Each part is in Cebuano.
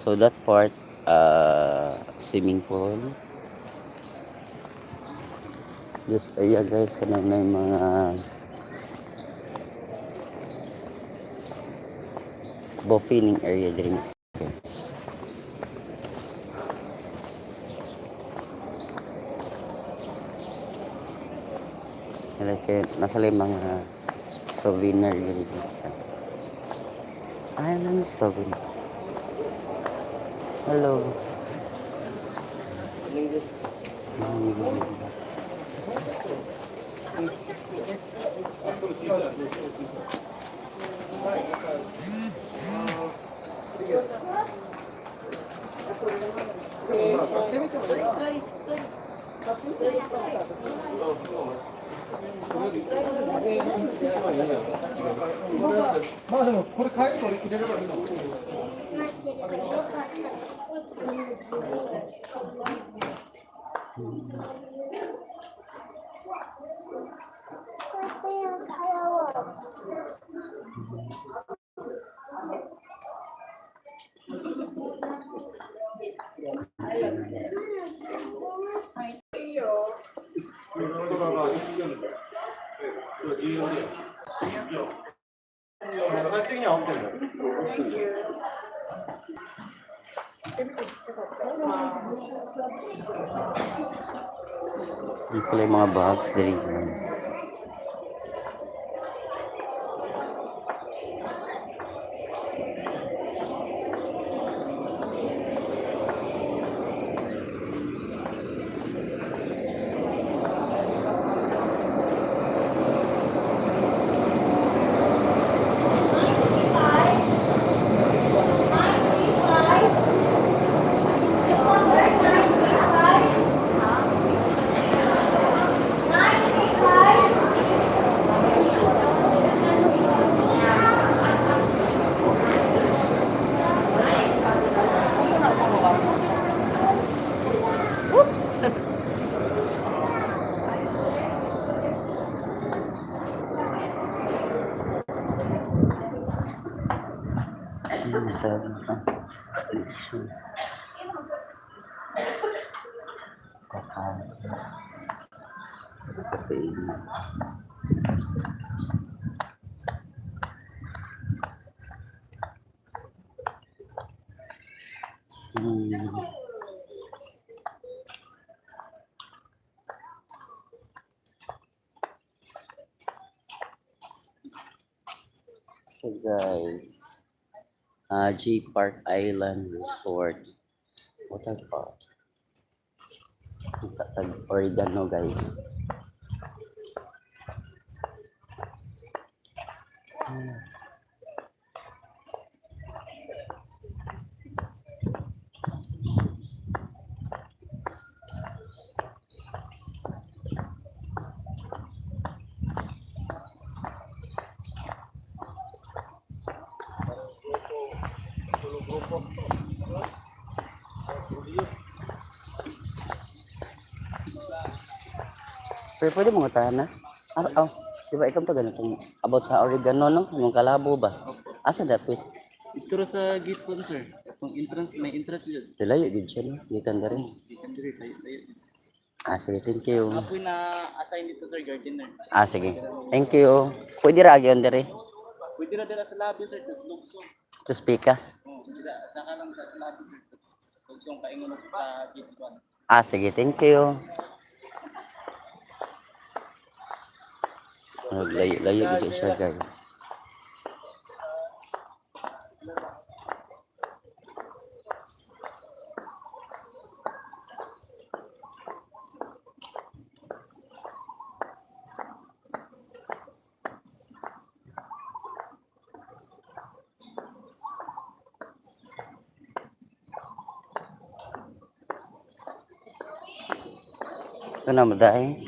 So that part, swimming pool. This area, guys, kanang na yung mga buffeting area diri guys. Kasi nasa lang mga souvenir diri guys. Island souvenir. Hello. まあでもこれ帰りこれ入れればいいの。Yan sila yung mga bags diri, guys. Oops! Ano tawag nito? Issue. Kakao. Caffeine. So guys, J Park Island Resort Water Park. Tag Oregano, guys. Sir, pwede mo nga na? Ah, oh, di ba ikaw pa ganitong about sa oregano, no? Yung kalabo ba? Asa dapit? Ito ra sa gate 1, sir. Atong entrance, may entrance yun. Layo gid siya, no? Gikan ka rin. Gikan diri tayo tayo. Ah, sige, thank you. Apoy na assign dito, sir, gardener. Ah, sige. Thank you. Pwede ra agyon diri. Pwede ra dira sa lobby, sir, tas lugsong. To speakers. Oh, dira saka lang sa lobby, sir. Tas lugsong kaingon sa gate 1. Ah, sige, thank you. Layo, layo gid siya, guys. Ito na maday.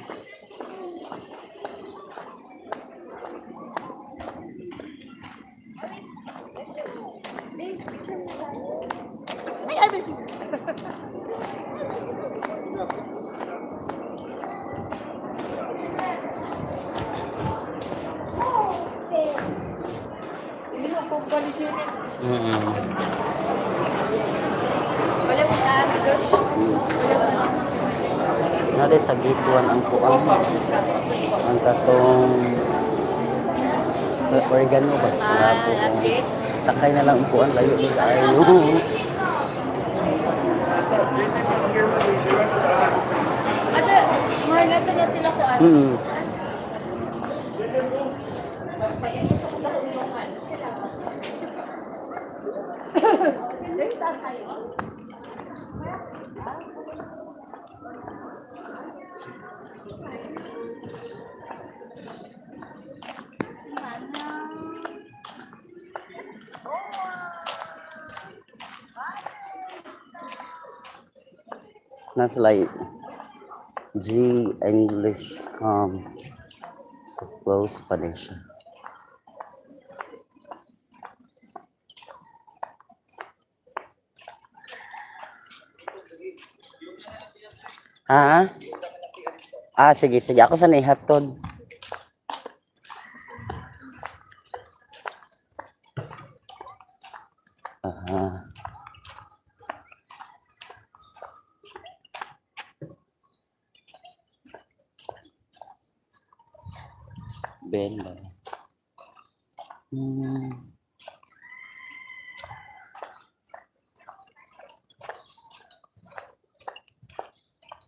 Nade sa gate 1 ang kuan. Ang katong oregano ba? Labo. Sakay na lang ang kuan, layo ni kaayo. Ate, mahal na to na sila ko ano. Nasa like G English com. So close pa din siya. Ha? Ah, sige, sige. Ako sa ihatod. Aha. Bella.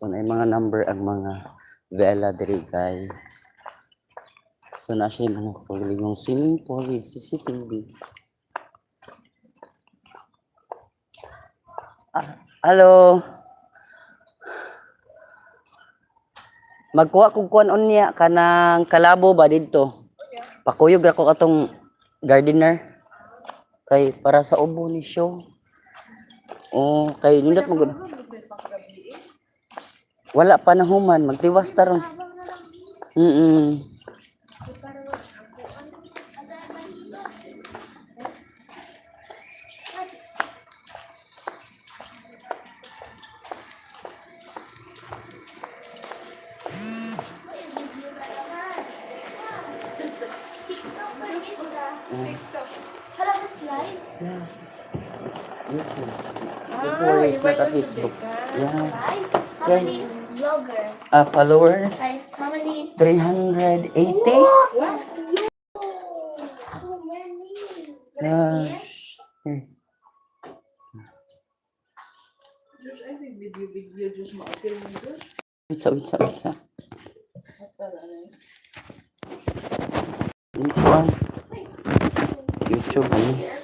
So, na mga number ang mga Bella diri, guys. So, na siya yung mga yung swimming pool with CCTV. Ah, hello. Magkuha kog kuan unya kanang kalabo ba didto. Pakuyog ra ko atong gardener kay para sa ubo ni show. Oh, kay nindot mo gud. Wala pa na human, magtiwas ta ron. Hala, that's live. Yeah. YouTube. Before it's not a Facebook. Yeah. Live? How many vlogger? Followers? Ay, how many? 380? What? Yo! So many. Can I see it? Eh. Josh, ay si video video Josh maapil mo Josh. Wait sa, wait sa, wait sa. Yung kuwan. YouTube, ano?